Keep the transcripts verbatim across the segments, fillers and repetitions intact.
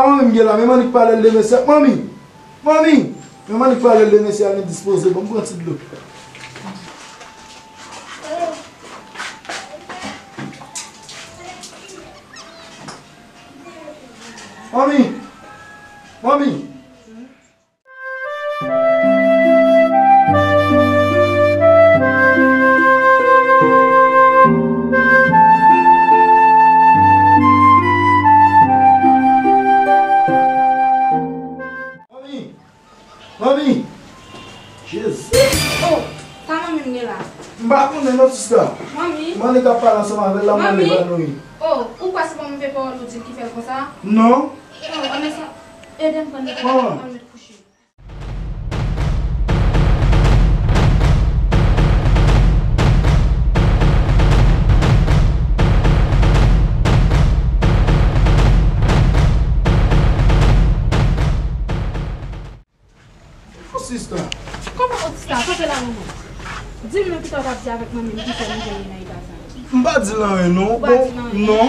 Manmi m gen la, men m annik pale l de mesye. Manmi! Manmi! Men m annik pale l de mesye al endispoze. Ban m pran ti dlo. Manmi! Manmi! Manmi! Manmi! Jezi! Oh! Sa manmi m gen la? M pa konnen non, sista. Manmi? Manmi k ap pale ansanm avè l la, manmi epanoui. Oh, ou kwè se pa move pawòl ou di l ki fè l konsa? Non. Oh, anben sa, ede m pran l, manman, ann met kouche. Sista. Kòman ou di sa? Kanpe la, manman. Di m non, kisa w t ap di avèk manmi m ki fè nou jwenn li nan eta sa? M pa di l anyen, non. Ou pa di l anyen? Non.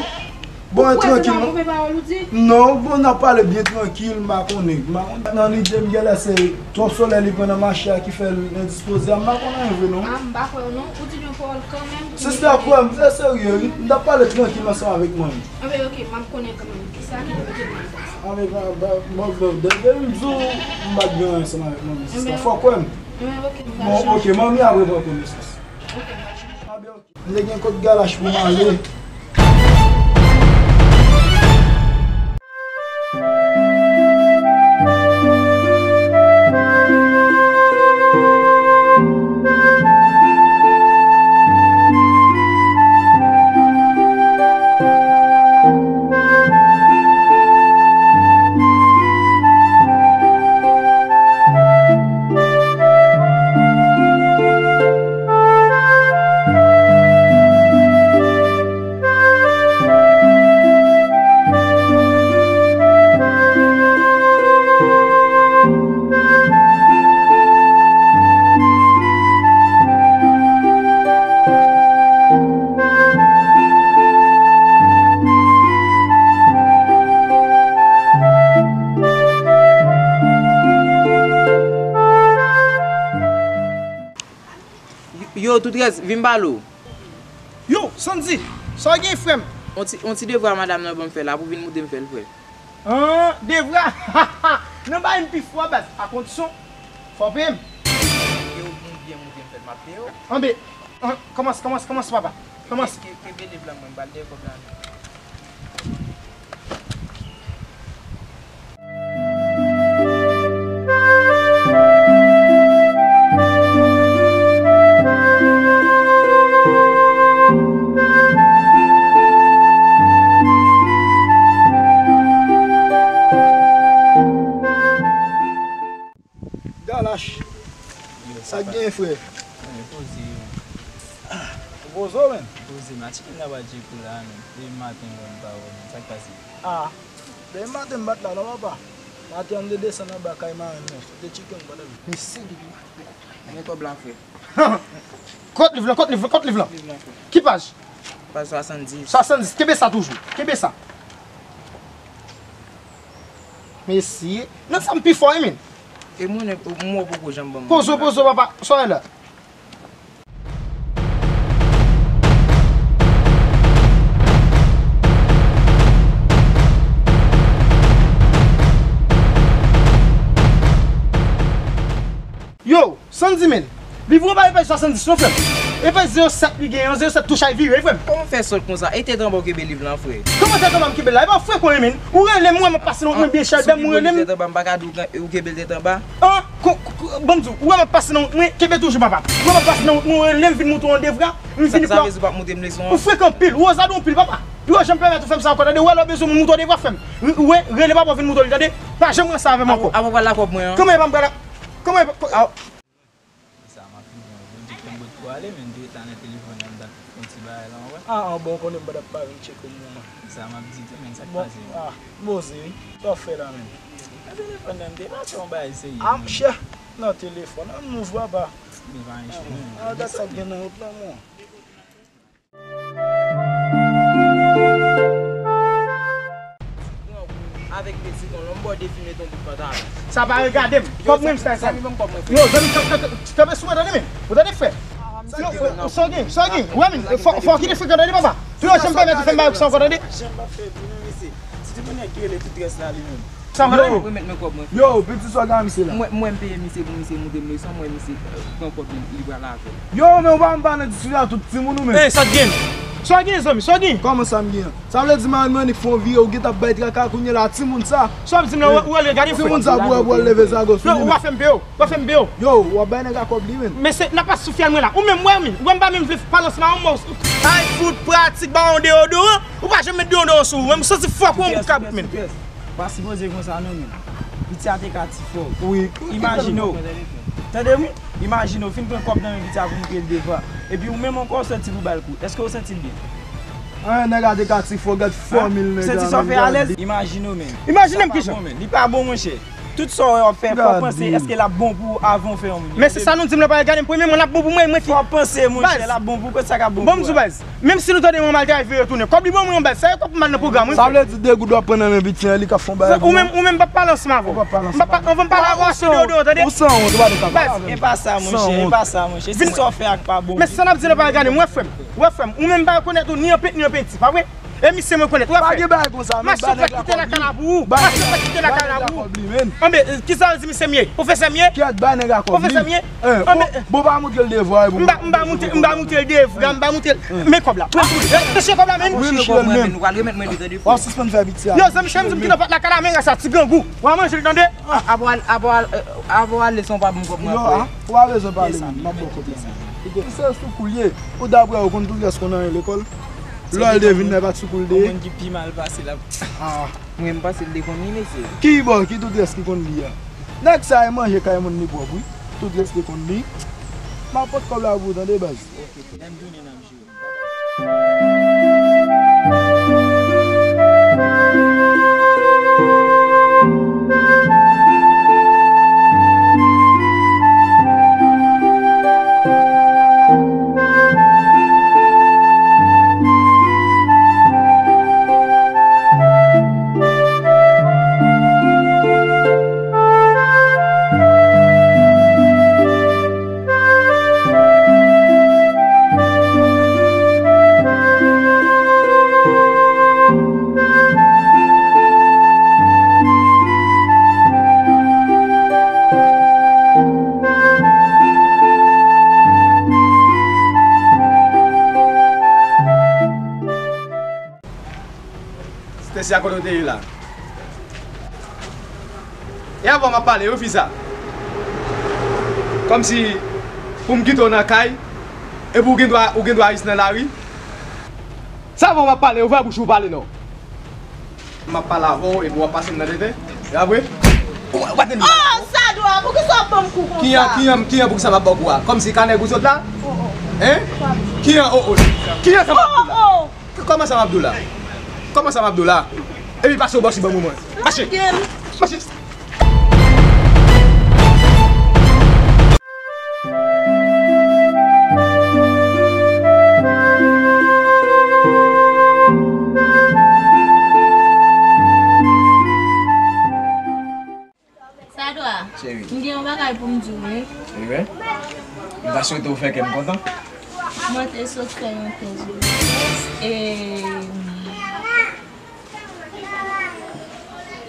Bon, e trankil. Ou kwè se pa move pawòl ou di? Non, bon, n ap pale byen trankil, m pa konnen. M pa konnen. Nan lide m, genlè se twòp solèy li pran nan mache a ki fè l endispoze a. M pa konn anyen vre, non. Ah, m pa kwè w, non. Ou di l yon pawòl kanmenm. Sista, kwè m, se serye, wi. M t ap pale trankil ansanm avèk manmi. Anben, ok, m ap konnen kanmenm. Kisa ki mete l nan sa? Anben, ba, ba, bon, bon, de, de, m di w, m pa t gen anyen ansanm avèk manmi, sista. Fò w kwè m. Anben, ok, m pral chanje. Bon, ok, manmi apre pran konesans. Ok, m pral chanje. Anben, ok. M te gen kot galach pou m ale. Yo, tout rès, vin pale w. Yo, Sandy, sa w gen, frè m? On ti, on ti devwa madanm nan ban m fè la, pou vin moute m fè l, frè. An, devwa? Non, bay m pi fò, baz, a kondisyon fò w peye m. Peye w, moun byen moute m fè l, m ap peye w. Anben, an, kòmanse, kòmanse, kòmanse, papa. Kòmanse. Ke, ke, kenbe liv la, mwen, m pral dèyè kòb la. Galach. Yo, sa k genyen, frè? Mwen poze yo. Ou poze w, menm? Poze, m a tcheke nan ba Djeko la, menm. Depi maten, mwen pa wè, menm. Sa k pase? Ah, depi maten, m pa t la, non, papa. Maten an, m te desann anba kay marenn mwen. M te tcheke m pandan. Mesi depi maten. Men kòb la, frè. Kot liv lan, kot liv lan, kot liv lan. Liv lan, frè. Ki paj? Paj swasanndis. Swasanndis, kenbe sa toujou. Kenbe sa. Mesi. Nan sa m pi fò, wi, men. E mwen, mwen poko janm ban m. Poze w, poze w, papa. Sa w la. Yo, Sandy, men. Liv ou pa e paj swasanndis non, frè m. E paj zewo sèt li genyen, zewo sèt tou chay vire, frè m. Kòman w fè sòt konsa? E tèt anba w kenbe liv lan, frè. Kòman tèt anba m kenbe l la? E pa frè konyen, men. Ou rele m, ou wè m ap pase nan wout mwen, byen chè, dèm ou rele m. Tèt anba, m pa ka di w, ou kenbe l tèt anba. An, ko, ko, ban m di w, ou wè m ap pase nan wout mwen, kenbe toujou, papa. Ou wè m ap pase nan wout mwen, ou rele m, vin montre w yon devwa, m vini pran. Sa vle di w p ap montre m leson an? Ou frekan anpil, ou ozade anpil, papa. Pi w janm pèmèt ou fè m sa ankò, tande, ou wè lè w bezwen moun montre w devwa, frè m. Ou wè, rele papa w vin montre w li, tande. Pa janm ranse avè m ankò. Apa w pral lakòb mwen an? Kòman e pa m pral la? Kòman e pa. Sa m ap fini an. Bondye fè m bout pou ale, men m te rete nan telefòn nan, m t ap fè yon ti bagay la, w wè. Ah, ah, bon, ou konnen m pa t ap pa vin tcheke w moman. Sa m ap di tou, men sa k pase. Ah, poze, wi. Sa w fè la menm? Nan telefòn nan, m te pase yon bagay serye. Ah, monchè, nan telefòn, an nou vwa pa. Men pa yon chou, men. Ah, dat sa k gen nan wout lan, mon. Pran ou, a Avèk Mexican, lè m ba w defi mete yon bout pantalon. Sa pa regade m. Kòb mwen, m fè sa. Zanmi, ban m kòb mwen, frè. Yo, zanmi, kanpe sou mwen, tande, men. Ou tande, frè? Sa w gen, sa w gen. Ou wè, men, fò, fò w kite frekan, tande, papa. Tou yo janm pèmèt ou fè m bagay sa ankò, tande. Janm pa fè di non, mesye. Se ti moun nèg ki rele tout rès la, li menm. Sa w gen? Yo, remèt mwen kòb mwen, frè. Yo, piti sòga misye la. Mwen, mwen peye misye pou misye montre m leson, mwen misye, euh, pran kòb li, li pral avè l. Yo, men ou pa, m pa nan diskisyon ak tout timoun ou menm. Ey, sa w gen? Sa w gen, zanmi? Sa w gen? Kòman sa m gen? Sa vle di Marenn Manik fè yon vire, ou gentan ap bay traka, kounye la, timoun sa. Sa w ap di m la, ou al regade, frè. Timoun sa pou wè pou al leve zago sou li. Yo, ou pa fè m peye w. Ou pa fè m peye w. Yo, w ap bay nèg la kòb li, menn. Men se, n ap pase sou fyèl mwen la. Ou menm, ou wè, menm, ou pa menm vle balans ma yon mò. Ay, fout pratik, ba yon deyodoran. Ou pa janm met deyodoran sou ou. Menm, ou santi fò kou yon bout kabrit, menn. Pa sipoze konsa non, men. Piti a te ka ti fò. Wi. Imajine w. Tande m wi. Imajine w fin pran kòb nan men piti a pou montre l devwa. Epi ou menm ankò w soti pou ba l kou. Èske w santi l byen? An, nèg a te ka ti fò, gad fòmil nèg la. Soti sa w fè alèz? Imajine w, men. Imajine m kijan? Li pa bon, monchè. Tout sa w wè w ap fè, fò w panse èske l ap bon pou ou avan w fè yon moun. Men se sa nou di m nan, pa gade m premye, mwen l ap bon pou mwen, mwen ki. Fò w panse, monchè, l ap bon pou ou, sa k ap bon pou ou. Bon, m di w, baz. Menm si nou tande mwen mal, te al vire tounen. Kòb li ban mwen yon bal. Sa e kòb mal nan pwogram, wi. Sa vle di de goud w ap pran nan men piti a, li ka fè yon bagay pou ou. Ou menm, ou menm p ap pale ansanm avè w. Ou p ap pale ansanm avè m. M p ap, ou p ap pale avè w, se deyodoran, tande. Ou sanwont, ou pa gen sa. Baz, e pa sa, monchè, e pa sa, monchè. Se sa w fè a k pa bon. Men sa n ap di nan pa gade m, wè frè m. Wè frè m, ou menm m pa rekonèt ou ni an pent, ni an penti, pa vre? E misye mwen konèt, wè frè. Pa gen bagay konsa, men ba nèg la kòb li. Machè, fè kite lakay la pou ou. Machè, fè kite lakay la pou ou. Anben, kisa w di misye m ye? Pwofesè m ye? Kiyès ba nèg la kòb li? Pwofesè m ye? Bon, bon, pa montre l devwa, bon. M pa, m pa montre, m pa montre l devwa, m pa montre l. Men kòb la. Pran kou. Chèche kòb la, men. Wi, men kòb mwen, men. W ap sispann fè piti a. Yo, zanmi, chèche m di m kite pòt lakay la, men rès la ti grangou. W a manje l, tande. Apre w al, apre w al, apre w al leson pa ban m kòb mwen apre. Yo, a, ou pa bezwen pale, men. M ap ba w kòb la. Ou se sou kou l ye. Ou daprè ou konn tout rès konn anyen lekòl. Lè w al devine, pa t sou kou l te ye. Yon moun ki pi mal pase l ap. Mwen, m panse l te konn li, mesye. Ki bò, ki tout rès ki konn li a? Nèg sa e manje kay moun li pwòp, wi. Tout rès li konn li. M ap pot kòb la pou ou, tande, baz. Ok, lè m tounen, n ap jere. Stecia, kote w te ye la? E avan m ap pale, wi, fi sa. Kòmsi pou m kite w nan kay, epi w gen dwa, ou gen dwa res nan lari. Se avan m ap pale, ouvè bouch ou pale non. M ap pale avè w, epi w ap pase m nan tenten. E apre? Ou, ou pa tande m pale? Oh, Sadwa, poukisa w ap ban m kou konsa? Kijan, kijan, kijan poukisa m ap ba w kou a? Kòmsi ka nèg ou sot la? Oh, oh. Hein? Kijan, oh, oh? Kijan sa m ap di w la? Oh, oh. Kòman sa m ap di w la? Kòman sa m ap di w la? Epi pase w bò si ban mwen. Mache! Mache! Sadwa, cheri, m gen yon bagay pou m di w, wi. Wi, wi. M ta swete w fè kè m kontan. Mwen te sot fè yon tès gwosès e.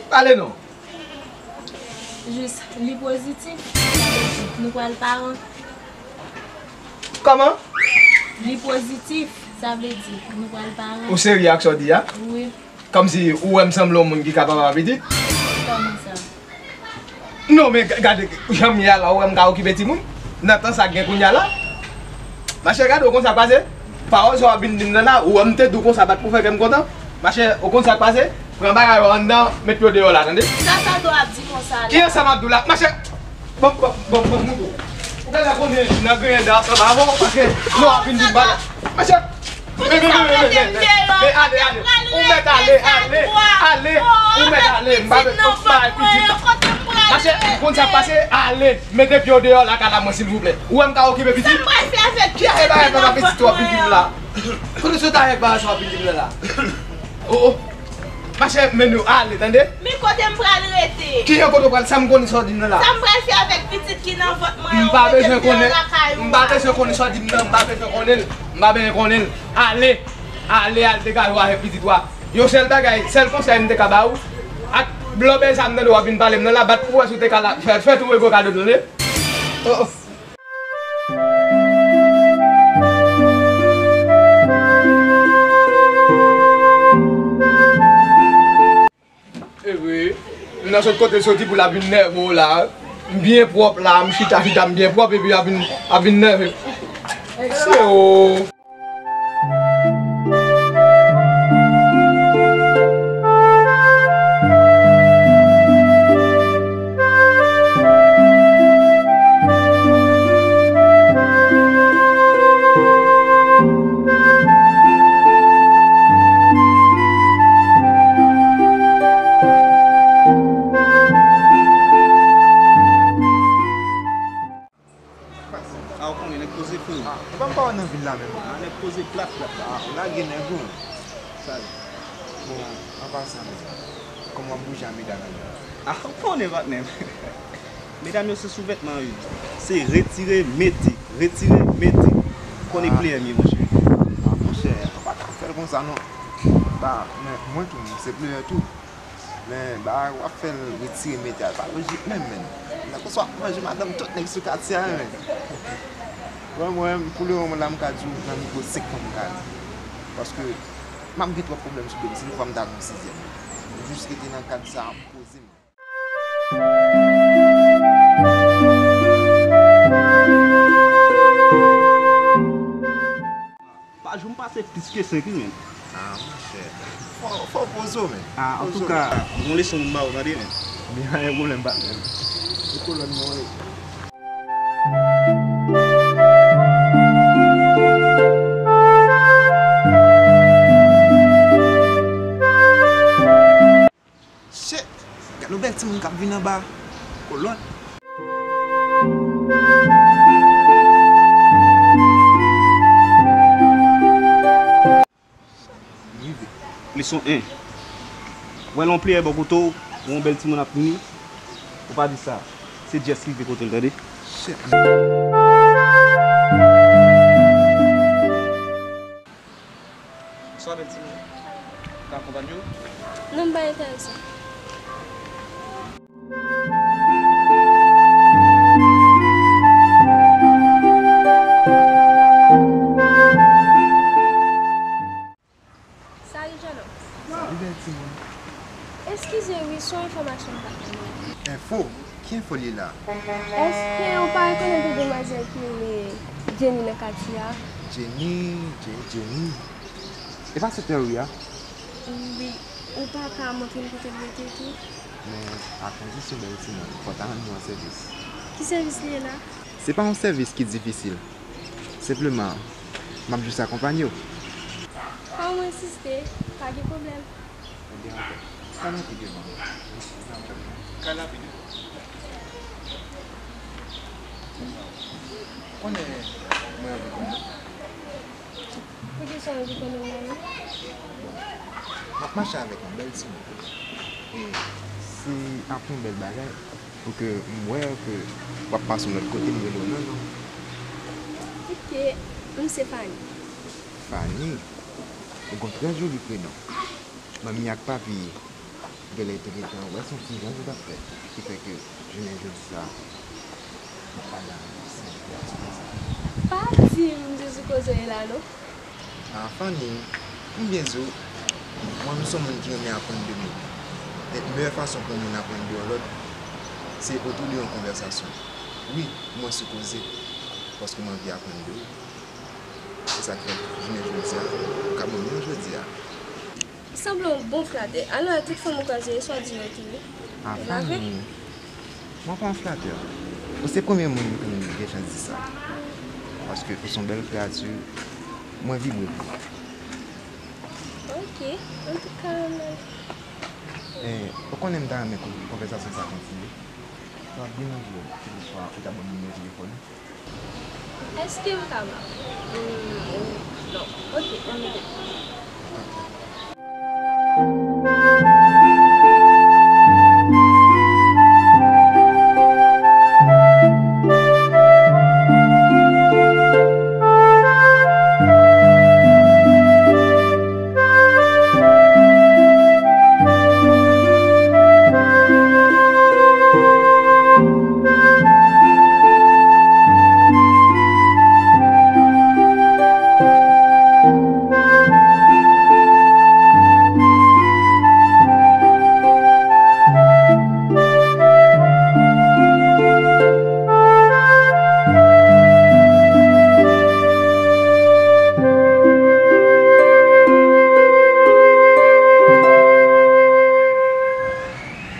Pale non. Jis, li pozitif, sa vle di nou pral paran. Kòman? Li pozitif, sa vle di nou pral paran. Ou serye ak sa w di a? Wi. Kòmsi ou wè m sanble yon moun ki ka papa pitit? Kòman sa? Non, men g-, gade jan m ye a la, ou wè m ka okipe timoun? Nan tan sa k gen kounye a la? Machè, gade, ou konn sa k pase? Pawòl sa w ap vin di m nan la, ou wè m te di w konsa pa t pou fè kè m kontan? Machè, ou konn sa k pase? Pran bagay ou anndan, met yo deyò la, tande? Sa Sadwa ap di konsa la? Kijan sa m ap di w la? Machè, Bon, bon, bon, bon, bon. Ou genlè konnen nan griyen dan ansanm avè w, paske lè w ap vin di m bagay. Machè! Men, men, men, men, men, men, men, ale, ale. Ou mèt ale, ale, ale. Ou mèt ale. M pa vle, m pa vle pitit. Machè, ou konn sa k pase? Ale. Mete pye w deyò lakay la mwen, silvouplè. Ou wè m ka okipe pitit? Sa m pral fè avèk pitit mwen nan vant mwen? Kote sot avèk bagay sa w ap vin di m la? Oh, oh. Mache, men nou ale, tande? Men kote m pral rete? Ki jan kote w pral? Sa m konnen sa w di m nan la. Sa m pral fè avèk pitit ki nan vant mwen an? M pa bezwen konnen. M pa bezwen konnen sa w di m nan. M pa bezwen konnen l. M pa bezwen konnen l. Ale. Ale, al degaje w avèk pitit ou a. Yon sèl bagay, sèl konsèy m te ka ba ou, ak blòbèy sa m tande w ap vin pale m nan la, bat pou w wè si w te ka la, fè, fè tou Rego kado, tande? Oh, oh. Epi, m nan sot kote l soti pou l ap vin nève w la. M byen pwòp la, m chita, chita, m byen pwòp, epi l ap vin, ap vin nève. Se o. A, ou konnen, nèg poze, freo. A, ou pa m pa wè nan vil la menm. A, nèg poze plat, plat, plat. A, ou lage nèg ou. Sa ye. Bon, an pasan, men, kòman w ap bouje a medam yo? A, ou konnen, patnè m. Medam yo se souvètman, wi. Se retire, mete, retire, mete. Ou konnen pleyè m ye, monchè. A, monchè, ou pa ka fè l konsa, non. Ba, men, mwen tou, m se pleyè tou. Men, bagay w ap fè l retire mete a, pa lojik menm, menn. Nan konsa w ap manje madanm tout nèg sou katye a, menn. Bon, mwen, pou le moman la, m ka di w nan nivo senk fwa m ka ale. Paske m ap gen twòp pwoblèm sou do m, se yon fwa m ta gen yon sizyèm. M jis rete nan kad sa a, m poze m. Pa janm pase plis ke senk, wi, menn. A, monchè. Fò, fò w poze w, menn. A, antouka, gon leson m ba w, tande, menn. Gen anyen pwoblèm, patnè m. Se kolòn mwen ye. Shit! Gad yon bèl timoun k ap vin anba kolòn. Leson en. Wè lè yon pleyè bò kote w, wè yon bèl timoun ap vini, ou pa di sa. Se Jess rive kote l, tande. Shit. Bonswa, bèl timoun. Ou ka akonpanye w? Non, m pa enterese. Salut, Jano. Salut, bèl timoun. Eskize, wi, se yon enfòmasyon m ta fè nou. Enfo? Ki enfo li ye la? Èske ou pa rekonèt yon demwazèl ki rele Jenny nan katye a? Jenny, Jenny, Jenny. E pa sè Terry a? Wi. Ou pa ka montre m kote l rete tou? Men, a kondisyon, bèl timoun, fò w ta rann mwen yon sèvis. Ki sèvis li ye la? Se pa yon sèvis ki difisil. Senpleman, m ap jis akonpanye w. Kòm ou ensiste, pa gen pwoblèm. Ebyen, ok. Kal anpil devan. Kal anpil devan. Konnen mwen anvi konnen. Poukisa w anvi konnen m la menm? M ap mache avèk yon bèl timoun. E se ap yon bèl bagay pou ke m wè ke w ap pase yon lòt kote, m rele w nan non. Ok, m se Fanny. Fanny? Ou gon trè joli prenon. Manmi ak papi genlè te gentan wè se yon ti jan ou t ap fè, ki fè ke jounen jodi a, ou pa la, se yon ti konsa. Pa di m se sou koze w ye la non. A, Fanny, m byen di w, mwen, m se yon moun ki renmen aprann de moun. E meyè fason pou yon moun aprann de yon lòt, se otou de yon konvèsasyon. Wi, mwen sou koze, paske m anvi aprann de ou. Se sa k fè, jounen jodi a, ou ka ban m non jodi a. Ou sanble yon bon flatè. Alò, tout fanm ou kwaze yo, sa w di yo tou, wi. A, Fanny, mwen pa yon flatè. Ou se premye moun pou m gen chans di sa. Paske ou se yon bèl kreyati, mwen vibre pou ou. Ok, antouka, m al. E, ou konnen m ta renmen kon-, konvèsasyon sa kontinye. Sa w ap deranje w, si toutfwa ou ta ban m nimewo telefòn ou? Èske m ka ba w? Hmm, non. Ok, ban m mete. Ok.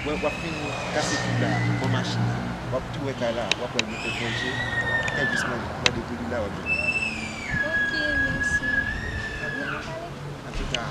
W ap fin kase kou la, bò machin nan. W ap tou wè kay la, w ap wè l gen fè fè je. Fè jis mande, mande pou li la, w ap jwenn. Ok, mèsi. Antouka,